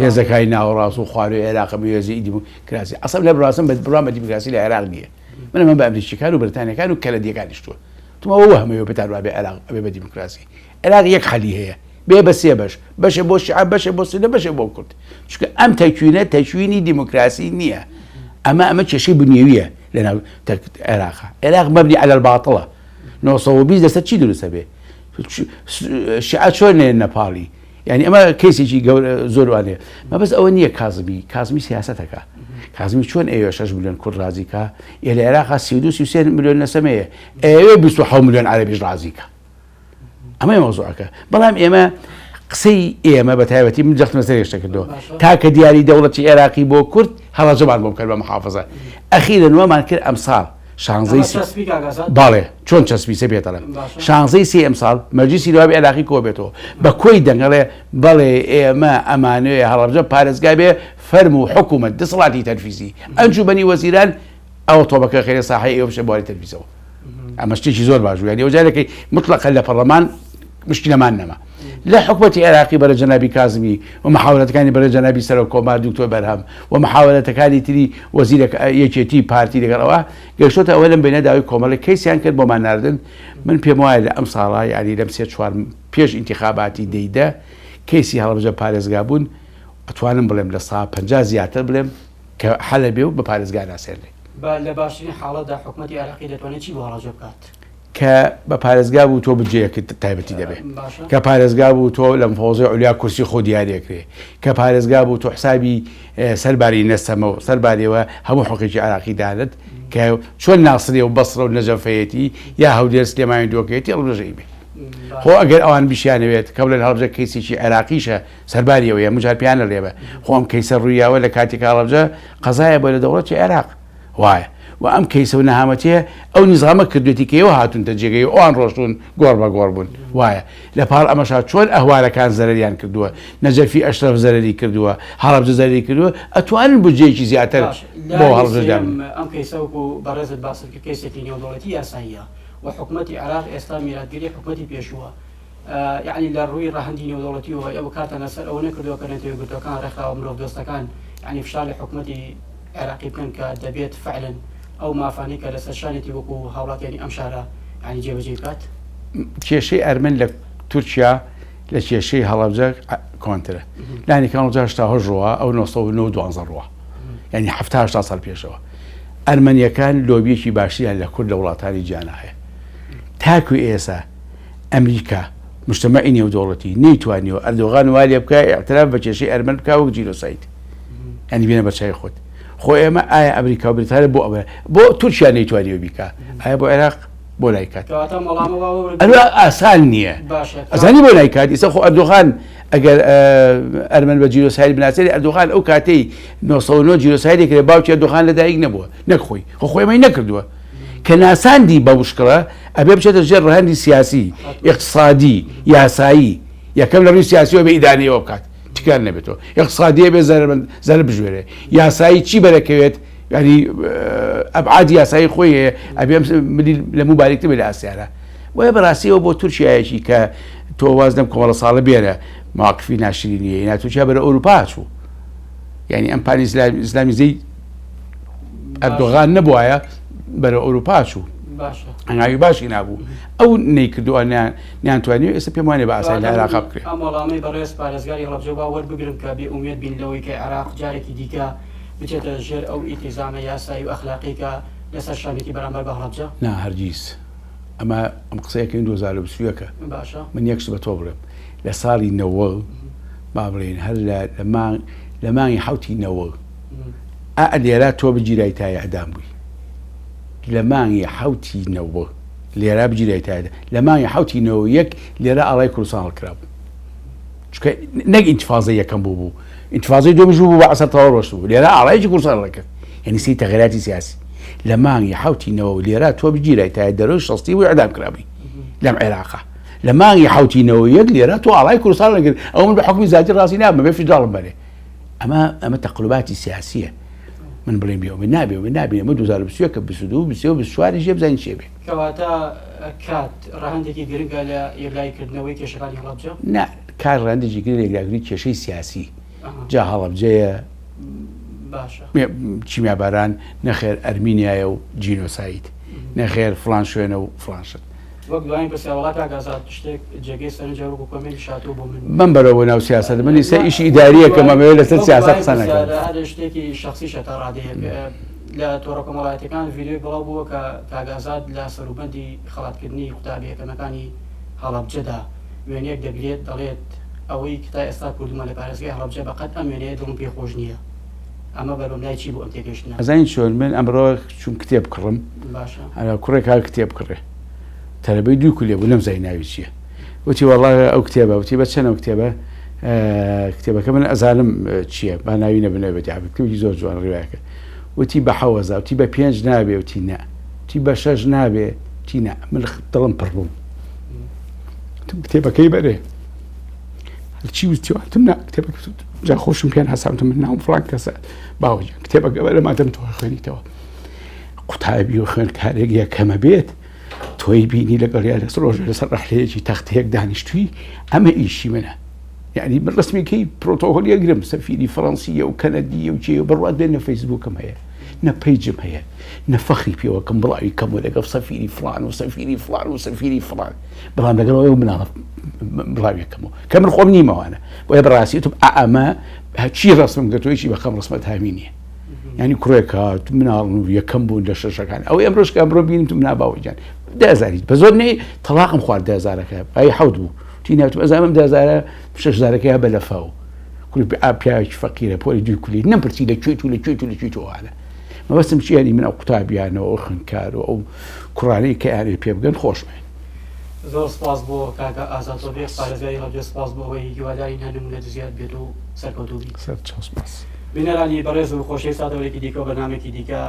هێزەکانی ناوەڕاست و خواروی عێراق بە هێزی دیموکراسی ئەسڵ لە بڕاستم بە بڕوام بە دیموکراسی لە عێراق نییە من ئەمە بە ئەمریکیەکان و بەریتانیەکان و کەنەدیەکان نیشتووە تۆ ئەوە وەهمەیە پێتان وابێ عێراق ئەبێ بە دیموکراسی عێراق یەک حەلی هەیە بێ بە سێ بەش بەشێ بۆ شیعە بەشێ بۆ سوننە بەشێ بۆ کورد چونکە ئەم تەکوینە تەکوینی دیموکراسی نییە ئەمە ئەمە کێشەی بنیەویە لەناو عێراقا عێراق مەبنی عەلە الباطڵە 920 لەسەر چی دروستە بێ شیعە چۆن نێنە پاڵی یعنی ئەمە کەیسێکی گەورە زۆر وانەیە مەبەست ئەوە نییە کازمی کازمی سیاسەتەکە کازمی چۆن ئەوێ 6 میلیۆن کورد ڕازیکە ئێ لە عێراقا 32 33 میلیۆن نەسەمەیە ئەوێ 27 میلیۆن عەرەبیش ڕازیکە ئەمەی مەوزوعەکە بەڵام ئێمە قسەی ئێمە بە تایبەتی من جەختم لەسەر هێشتا کردەوە تاکە دیاری دەوڵەتی عێراقی بۆ کورد هەڵەجەمان بۆ بکەن بە محافظە ئەخیرن وامان کرد ئەمساڵ شانزەی سی بەڵێ چۆن چەسپی سێ پێت ئەڵێم شانزەی سێ ئەمساڵ مەجلیسی نوابی عێراقی کۆ بێتەوە بە کۆی دەنگ ئەڵێ بەڵێ ئێمە ئەمانەوێ هەڵەبجە پارێزگا بێ فەرم و حکوومەت دەسەڵاتی تەنفیزی ئەنجومەنی وەزیران ئەوە تۆبەکە خێرە ساحەی ئێوە بچێ بواری تەنفیزەوە ئەمە شتێکی زۆر باش بوو یانی ئەو جارێکی مطلقە لە پەڕلەمان مشکلەمان نەما لە حکومەتی عێراقی بەرە جەنابی کازمی و محاولەتەکانی بەرە جەنابی سەرۆک کۆمار دکتۆر بەرهەم و محاولەتەکانی تری وەزیرە یەکێتی پارتی لەگەڵ ئەوە گەشتۆتە ئەوە لەم بینە داوای کۆمەڵێک کەیسیان کرد بۆمان ناردن من پێم وایە لە ئەم ساڵە یعنی لەم سێ چوار پێش ئینتیخاباتی دەیدە کەیسی هەڵەبجە پارێزگا بوون ئەتوانم بڵێم لە سا 50 زیاتر بڵێم کە حەلە بێ و بە پارێزگا ناسێنرێ. با لە باشترین حاڵەتدا حکومەتی عێراقی دەتوانێت چی بۆ هەڵەبجە بکات؟ کە بە پارێزگا بوو تۆ بودجەیەکت تایبەتی دەبێ، کە پارێزگا بوو تۆ لە مفەوەزەی عولیا کورسی خۆ دیاری ئەکرێ، کە پارێزگا بوو تۆ حسابی سەرباری نەسەمە و سەرباریەوە هەموو حقێکی عێراقی دانت کە چۆن ناسریە و بەسرە و نەجەفەیەتی یا هەولێر سلێمانی دۆکەیەتی هەڵبژەی بێ. خۆ ئەگەر ئەوان بیشیانەوێت کە بڵێن هەڵبژە کەیسێکی عێراقیشە سەرباری ئەوەیە مجار پیانە لێبە خۆ ئەم کەیسە ڕوویاوە لە کاتێک هەڵەبجە قەزایە بۆ لە دەوڵەتی عێراق وایە. و ئەم کەیسە و نەهامەتیە ئەو نیزامە کردوێتی کە ئێوە هاتوونتە جێگەی و ئەوان ڕۆشتوون گۆڕ بە گۆڕ بوون وایە لە پاڵ ئەمەشا چۆن ئەهوارەکان زەرەریان کردووە نەجەفی ئەشرەف زەرەری کردووە هەڵەبجە زەرەری کردووە ئەتوانن بودجەیەکی زیاتر باش بۆ لانی هەڵەبجە سێیەم دابنێن. ئەم کەیسە وەکو بەڕێزت باست کرد کەیسێکی نێودەوڵەتی یاساییە و حکومەتی عێراق ئێستا میراتگری حکومەتی پێشووە یەعنی لە ڕووی ڕەهەندی نێودەوڵەتیەوە ئێوە کارتان لەسەر ئەوە نەکردووە کە نەتەوە یەکگرتووەکان ڕێکخراوە مرۆڤدۆستەکان یەعنی فشار لە حکومەتی عێراقی بکەن کە دەبێت فعلەن ئەو مافانەی کە لەسەر شانێتی وەکو هاوڵاتیانی ئەم شارە یەعنی جێبەجێی بکات؟ کێشەی ئەرمەن لە تورکیا لە کێشەی هەڵەبجە کۆنترە. لانی کەم هەڵەبجە 88 ڕووە ئەو 909 دوانزە ڕووە. یعنی 70 80 ساڵ پێشەوە. ئەرمەنیەکان لۆبیەکی باشتریان لە کورد لە وڵاتانی جیانا هەیە. تاکو ئێسا ئەمریکا، مجتەمەعی نێودەوڵەتی نەیتوانیوە ئەردۆغان وا لێ بکا ئیعتراف بە کێشەی ئەرمەن بکا وەک جینۆساید. یانی بێنە بەرچاوی خۆت. خۆ ئێمە ئایا ئەمریکا و بریتانیا بۆ ئەوە بۆ تورکیا نەیتوانیوە بیکا ئایا بۆ عێراق بۆ نایکات؟ کەواتە ئەم وەڵامە وا وەرگرین. ئەروا ئاسان نییە. باشە. ئەزانی بۆ نایکات؟ ئیستا خۆ ئەردۆغان ئەگەر ئەرمەن بە جینۆساید بناسێنێ ئەردۆغان ئەو کاتەی 909 جینۆسایدی کرد باوکی ئەردۆغان لەدایک نەبووە نەک خۆی خۆ خۆی ئەمەی نەکردووە. کە ناساندی بەو شکڵە ئەبێ بچێتە ژێر ڕەهەندی سیاسی، ئیقتسادی، یاسایی. یەکەم لە ڕووی سیاسیەوە بێ ئیدانەی ئەوە بکات تکرار نەبێتەوە. ئیقتسادیە بێ زەرەرمەند زەرەر بژمێرێ. یاسایی چی بەرەکەوێت یانی ئەبعادی یاسایی خۆی هەیە ئەبێ ئەم ملی لە موو باریکتر بێ لە ئاسیارە. بۆیە بەڕاستیەوە بۆ تورکیایەکی کە تۆ واز لەم کۆمەڵە ساڵە بێنە مواقفی ناشرینی هەیە. تورکیا بەرە ئەوروپا چوو. یانی ئەم پانی ئیسلامیزەی ئەردۆغان نەبوایە بەرەو ئەوروپا چوو هەنگاوی باشی نابوو ئەو نەیکردووە نیانتوانی ئێستا پێم وانێ بە ئاسانی لە عێراق بکرێت. ئەم وەڵامەی بەڕێز پارێزگاری هەڵەبجە با وەربگرم کە بێ ئومێد بین لەوەی کە عێراق جارێکی دیکە بچێتە ژێر ئەو ئیلتیزامە یاسایی و ئەخلاقیەی کە لەسەر شانیەتی بەرامبەر بە هەڵەبجە؟ نا هەرگیز. ئەمە ئەم قسەیەکەین 2021 باشە. من یەک شت بە تۆ بڵێم لە ساڵی نەوە با بڵێین هەر لە مانگ لە مانگی حەوتی نەوە ئا لێرا تۆ بگیرای تا ئیعدام بووی لە مانگی حەوتی نەوە لێرا بگیرای تا لە مانگی حەوتی نەوە یەک لێرە ئاڵای کوردستان هەڵکرابوو چونکە نەک ئینتفازە یەکەم بوو بوو ئینتفازەی دووەمیش بوو بە عەسەر تەواو ڕۆشت بوو لێرە ئاڵایەکی کوردستان هەڵکرد یعنی سی تەغیراتی سیاسی لە مانگی حەوتی نەوە لێرە تۆ بگیرای تا دەرۆی شەستی بوو ئیعدام کرابووی لەم عێراقە لە مانگی حەوتی نەوە یەک لێرە تۆ ئاڵای کوردستان هەڵکرد ئەو من بە حوکمی زاتی ڕازی نابم بێ فیدراڵم بەرێ ئەمە ئەمە تەقلوباتی سیاسیە من بڵێم بێ من نابێ من نابێ ئەمە 2021 کە 22 23 24 ژێ بزانین چێ بێ. کەواتە کات ڕەهەندێکی گرنگە لە یەکلاییکردنەوەی کێشەکانی هەڵەبجە؟ نا کات ڕەهەندێکی گرنگە لە یەکلاییکردنەوەی کێشەی سیاسی جا هەڵەبجەیە باشە کیمیاباران نەخێر ئەرمینیایە و جینۆساید نەخێر فڵان شوێنە و فڵان شت. وەک دوایین پرسیار وەڵا کاک ئازاد شتێک جێگەی سەرنجە وەکو comment شاتوو بۆ من. مەمبەرەوە بۆ ناو سیاسەت من ئیستا ئیشی ئیداریەکەم ئەمەوێ لەسەر سیاسەت قسە نەکەم. هەر شتێکی شەخسیشە تا ڕادەیەک لە تۆڕە کۆمەڵایەتیەکان ڤیدیۆیەک بڵاو بووە کە کاک ئازاد لە سەروبەندی خەڵاتکردنی قوتابیە یەکەمەکانی هەڵەبجەدا وێنەیەک دەگرێت دەڵێت ئەوەی تا ئێستا کردومە لە پارێزگای هەڵەبجە بەقەد ئەم وێنەیە دڵم پێ خۆش نییە ئەمە بەرەو لای چی بوو ئەم تێگەیشتنە؟ ئەزانی چۆن من ئەمڕۆ چووم کتێب کڕم باشە کوڕێک هات کتێب کڕێ تەلەبەی دووی کولێ بوو نەمزانی ناوی چییە وتی وەڵا ئەو کتێبە وتی بە چەند ئەو کتێبە کتێبەکە من ئەزانم چییە با ناوی نەبنەوە بێتی عەبد کتێبێکی زۆر جوان ڕیواکە وتی بە حەوەزا وتی بە پێنج نابێ وتی نا وتی بە شەش نابێ وتی نا من دڵم پڕ بوو وتم کتێبەکەی بەرێ هەرچی وتی وتم نا کتێبەکە جا خۆشم پێیان هەساوتم من ناوم فڵان کەسە باوەجان کتێبەکە بەرە مادەم تۆ خوێنیتەوە قوتابی و خوێندکارێک یەکەمە بێت تۆی بینی لەگەڵیا لەسەر ڕۆژێ لەسەر ڕەحلەیەکی تەختەیەک دانیشتووی ئەمە ئیشی منە یعنی من ڕسمیکەی پرۆتۆکۆلی ئەگرم سەفیری فەڕەنسیە و کەنەدیە و کێ بڕوات بێن نە فەیسبوکم هەیە نە page م هەیە نە فەخری پێوەکەم بڵاوی کەم و لەگەڵ سەفیری فلان و سەفیری فلان و سەفیری فلان بەڵام لەگەڵ ئەو مناڵە بڵاویەکەمەوە کە من خۆم نیمەوانە بۆیە بەڕاستی وتم ئەمە هەرچی ڕسمم گرتووە هیچی بەخەم ڕسمەت هاوی نییە یعنی کوڕێک هات مناڵن و یەکەم بوون لە شەشەکان ئەو ئەمڕۆش کە ئەمڕۆ بینم تم ناباوەجان دەزاریت بە زۆر نەی تەلاقم خوارد دەزارەکە ئەی حەوت بوو تی ناوتم ئەزانم دەزارە شەشزارەکەی بە لەفاو کوری پیاوێکی فەقیرە پۆلی دووی کولی نەمپرسی لە کوێت و لە کوێت و لە کوێت و ئەوانە مەبەستم چییە یعنی من ئەو قوتابیانەوە ئەو خوێندکار و ئەو کوڕانەی کە یانێ پێ بگەن خۆشمێن. زۆر سپاس بۆ کاکە ئازاد تۆفیق پارێزگاری هەڵەبجە سپاس بۆ ئەوەی هیوادارین هەر نمونەت زیاد بێت و سەرکەوتوو بیت. سەر چاو سپاس. بینەرانی بەڕێز و خۆشەویست تا دەورێکی دیکە و بەرنامەیەکی دیکە.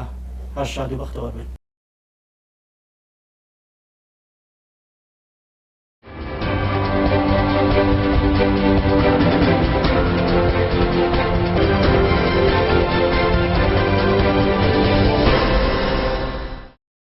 هەر شاد و بەختەوەر بن.